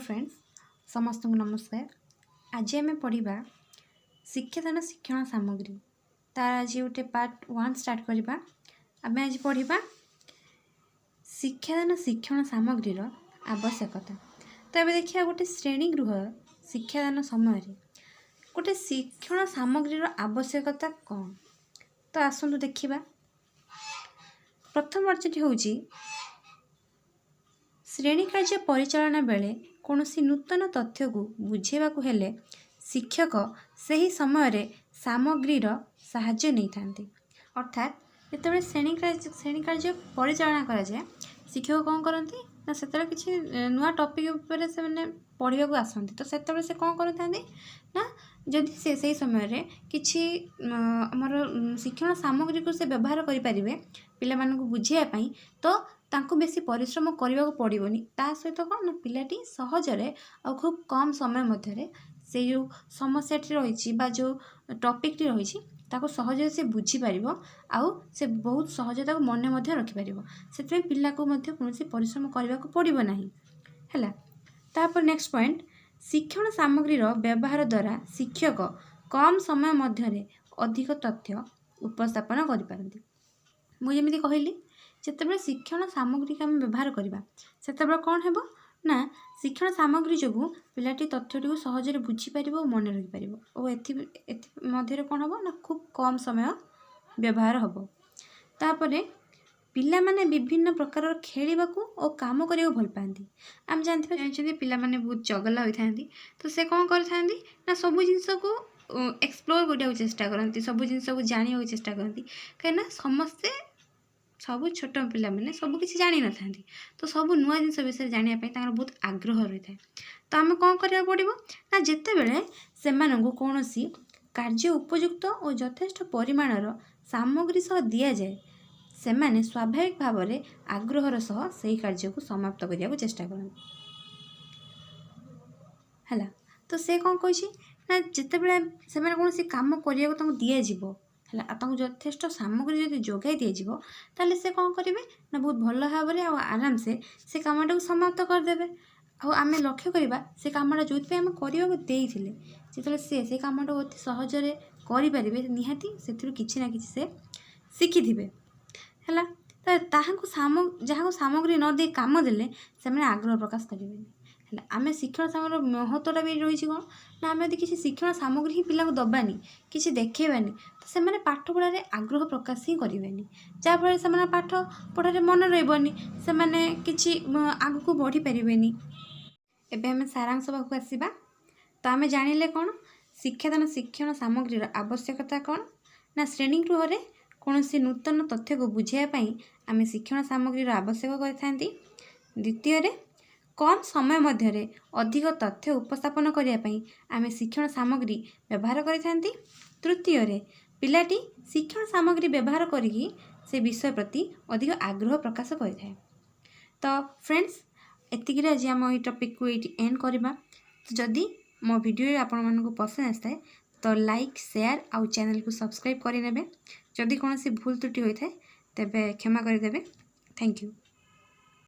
Friends, ସମସ୍ତଙ୍କୁ ନମସ୍କାର। ଆଜି ଆମେ ପଢ଼ିବା ଶିକ୍ଷାଦାନ ଶିକ୍ଷଣ ସାମଗ୍ରୀ। ତାର ଆଜି ଗୋଟେ ପାର୍ଟ ୱାନ୍ ଷ୍ଟାର୍ଟ କରିବା। ଆମେ ଆଜି ପଢ଼ିବା ଶିକ୍ଷାଦାନ ଶିକ୍ଷଣ ସାମଗ୍ରୀର ଆବଶ୍ୟକତା। ତ ଏବେ ଦେଖିବା, ଗୋଟେ ଶ୍ରେଣୀ ଗୃହ ଶିକ୍ଷାଦାନ ସମୟରେ ଗୋଟେ ଶିକ୍ଷଣ ସାମଗ୍ରୀର ଆବଶ୍ୟକତା କ'ଣ? ତ ଆସନ୍ତୁ ଦେଖିବା। ପ୍ରଥମ କାର୍ଯ୍ୟଟି ହେଉଛି, ଶ୍ରେଣୀ କାର୍ଯ୍ୟ ପରିଚାଳନା ବେଳେ କୌଣସି ନୂତନ ତଥ୍ୟକୁ ବୁଝାଇବାକୁ ହେଲେ ଶିକ୍ଷକ ସେହି ସମୟରେ ସାମଗ୍ରୀର ସାହାଯ୍ୟ ନେଇଥାନ୍ତି। ଅର୍ଥାତ୍ ଯେତେବେଳେ ଶ୍ରେଣୀ କାର୍ଯ୍ୟ ପରିଚାଳନା କରାଯାଏ, ଶିକ୍ଷକ କ'ଣ କରନ୍ତି ନା ସେତେବେଳେ କିଛି ନୂଆ ଟପିକ୍ ଉପରେ ସେମାନେ ପଢ଼ିବାକୁ ଆସନ୍ତି। ତ ସେତେବେଳେ ସେ କ'ଣ କରିଥାନ୍ତି ନା ଯଦି ସେ ସେଇ ସମୟରେ କିଛି ଆମର ଶିକ୍ଷଣ ସାମଗ୍ରୀକୁ ସେ ବ୍ୟବହାର କରିପାରିବେ ପିଲାମାନଙ୍କୁ ବୁଝାଇବା ପାଇଁ, ତ ତାଙ୍କୁ ବେଶୀ ପରିଶ୍ରମ କରିବାକୁ ପଡ଼ିବନି। ତା ସହିତ କ'ଣ ନା ପିଲାଟି ସହଜରେ ଆଉ ଖୁବ୍ କମ୍ ସମୟ ମଧ୍ୟରେ ସେଇ ଯେଉଁ ସମସ୍ୟାଟି ରହିଛି ବା ଯେଉଁ ଟପିକ୍ଟି ରହିଛି, ତାକୁ ସହଜରେ ସେ ବୁଝିପାରିବ ଆଉ ସେ ବହୁତ ସହଜରେ ତାକୁ ମନେ ମଧ୍ୟ ରଖିପାରିବ। ସେଥିପାଇଁ ପିଲାକୁ ମଧ୍ୟ କୌଣସି ପରିଶ୍ରମ କରିବାକୁ ପଡ଼ିବ ନାହିଁ। ହେଲା, ତାପରେ ନେକ୍ସଟ ପଏଣ୍ଟ, ଶିକ୍ଷଣ ସାମଗ୍ରୀର ବ୍ୟବହାର ଦ୍ୱାରା ଶିକ୍ଷକ କମ୍ ସମୟ ମଧ୍ୟରେ ଅଧିକ ତଥ୍ୟ ଉପସ୍ଥାପନ କରିପାରନ୍ତି। ମୁଁ ଯେମିତି କହିଲି, ଯେତେବେଳେ ଶିକ୍ଷଣ ସାମଗ୍ରୀକୁ ଆମେ ବ୍ୟବହାର କରିବା, ସେତେବେଳେ କ'ଣ ହେବ ନା ଶିକ୍ଷଣ ସାମଗ୍ରୀ ଯୋଗୁଁ ପିଲାଟି ତଥ୍ୟଟିକୁ ସହଜରେ ବୁଝିପାରିବ ଓ ମନେ ରଖିପାରିବ ଓ ଏଥି ମଧ୍ୟରେ କ'ଣ ହେବ ନା ଖୁବ୍ କମ୍ ସମୟ ବ୍ୟବହାର ହେବ। ତାପରେ ପିଲାମାନେ ବିଭିନ୍ନ ପ୍ରକାରର ଖେଳିବାକୁ ଓ କାମ କରିବାକୁ ଭଲ ପାଆନ୍ତି। ଆମେ ଜାଣିଥିବା, ଜାଣିଛନ୍ତି, ପିଲାମାନେ ବହୁତ ଚଗଲା ହୋଇଥାନ୍ତି। ତ ସେ କ'ଣ କରିଥାନ୍ତି ନା ସବୁ ଜିନିଷକୁ ଏକ୍ସପ୍ଲୋର କରିବାକୁ ଚେଷ୍ଟା କରନ୍ତି, ସବୁ ଜିନିଷକୁ ଜାଣିବାକୁ ଚେଷ୍ଟା କରନ୍ତି। କାହିଁକିନା ସମସ୍ତେ, ସବୁ ଛୋଟ ପିଲାମାନେ ସବୁ କିଛି ଜାଣିନଥାନ୍ତି। ତ ସବୁ ନୂଆ ଜିନିଷ ବିଷୟରେ ଜାଣିବା ପାଇଁ ତାଙ୍କର ବହୁତ ଆଗ୍ରହ ରହିଥାଏ। ତ ଆମେ କ'ଣ କରିବାକୁ ପଡ଼ିବ ନା ଯେତେବେଳେ ସେମାନଙ୍କୁ କୌଣସି କାର୍ଯ୍ୟ ଉପଯୁକ୍ତ ଓ ଯଥେଷ୍ଟ ପରିମାଣର ସାମଗ୍ରୀ ସହ ଦିଆଯାଏ, ସେମାନେ ସ୍ୱାଭାବିକ ଭାବରେ ଆଗ୍ରହର ସହ ସେହି କାର୍ଯ୍ୟକୁ ସମାପ୍ତ କରିବାକୁ ଚେଷ୍ଟା କରନ୍ତି। ହେଲା, ତ ସେ କ'ଣ କହିଛି ନା ଯେତେବେଳେ ସେମାନେ କୌଣସି କାମ କରିବାକୁ ତାଙ୍କୁ ଦିଆଯିବ, ହେଲା, ଆଉ ତାଙ୍କୁ ଯଥେଷ୍ଟ ସାମଗ୍ରୀ ଯଦି ଯୋଗାଇ ଦିଆଯିବ, ତାହେଲେ ସେ କ'ଣ କରିବେ ନା ବହୁତ ଭଲ ଭାବରେ ଆଉ ଆରାମସେ ସେ କାମଟାକୁ ସମାପ୍ତ କରିଦେବେ। ଆଉ ଆମେ ଲକ୍ଷ୍ୟ କରିବା, ସେ କାମଟା ଯେଉଁଥିପାଇଁ ଆମେ କରିବାକୁ ଦେଇଥିଲେ, ଯେତେବେଳେ ସେ ସେଇ କାମଟାକୁ ଅତି ସହଜରେ କରିପାରିବେ, ନିହାତି ସେଥିରୁ କିଛି ନା କିଛି ସେ ଶିଖିଥିବେ। ହେଲା, ତ ତାହାଙ୍କୁ ଯାହାକୁ ସାମଗ୍ରୀ ନ ଦେଇ କାମ ଦେଲେ ସେମାନେ ଆଗ୍ରହ ପ୍ରକାଶ କରିବେନି। ହେଲା, ଆମେ ଶିକ୍ଷଣ ସାମଗ୍ରୀର ମହତ୍ତ୍ୱଟା ବି ରହିଛି। କ'ଣ ନା ଆମେ ଯଦି କିଛି ଶିକ୍ଷଣ ସାମଗ୍ରୀ ହିଁ ପିଲାଙ୍କୁ ଦେବାନି, କିଛି ଦେଖେଇବାନି, ତ ସେମାନେ ପାଠ ପଢ଼ାରେ ଆଗ୍ରହ ପ୍ରକାଶ ହିଁ କରିବେନି। ଯାହାଫଳରେ ସେମାନେ ପାଠ ପଢ଼ାରେ ମନ ରହିବନି, ସେମାନେ କିଛି ଆଗକୁ ବଢ଼ିପାରିବେନି। ଏବେ ଆମେ ସାରାଂଶ ପାଖକୁ ଆସିବା। ତ ଆମେ ଜାଣିଲେ କ'ଣ, ଶିକ୍ଷାଦାନ ଶିକ୍ଷଣ ସାମଗ୍ରୀର ଆବଶ୍ୟକତା କ'ଣ ନା ଶ୍ରେଣୀଗୃହରେ କୌଣସି ନୂତନ ତଥ୍ୟକୁ ବୁଝାଇବା ପାଇଁ ଆମେ ଶିକ୍ଷଣ ସାମଗ୍ରୀର ଆବଶ୍ୟକ କରିଥାନ୍ତି। ଦ୍ୱିତୀୟରେ, କମ୍ ସମୟ ମଧ୍ୟରେ ଅଧିକ ତଥ୍ୟ ଉପସ୍ଥାପନ କରିବା ପାଇଁ ଆମେ ଶିକ୍ଷଣ ସାମଗ୍ରୀ ବ୍ୟବହାର କରିଥାନ୍ତି। ତୃତୀୟରେ, ପିଲାଟି ଶିକ୍ଷଣ ସାମଗ୍ରୀ ବ୍ୟବହାର କରିକି ସେ ବିଷୟ ପ୍ରତି ଅଧିକ ଆଗ୍ରହ ପ୍ରକାଶ କରିଥାଏ। ତ ଫ୍ରେଣ୍ଡସ୍, ଏତିକିରେ ଆଜି ଆମ ଏଇ ଟପିକ୍କୁ ଏଇଠି ଏଣ୍ଡ କରିବା। ତ ଯଦି ମୋ ଭିଡ଼ିଓ ଆପଣମାନଙ୍କୁ ପସନ୍ଦ ଆସିଥାଏ, ତ ଲାଇକ୍, ସେୟାର ଆଉ ଚ୍ୟାନେଲକୁ ସବସ୍କ୍ରାଇବ୍ କରିନେବେ। ଯଦି କୌଣସି ଭୁଲ ତ୍ରୁଟି ହୋଇଥାଏ, ତେବେ କ୍ଷମା କରିଦେବେ। Thank you.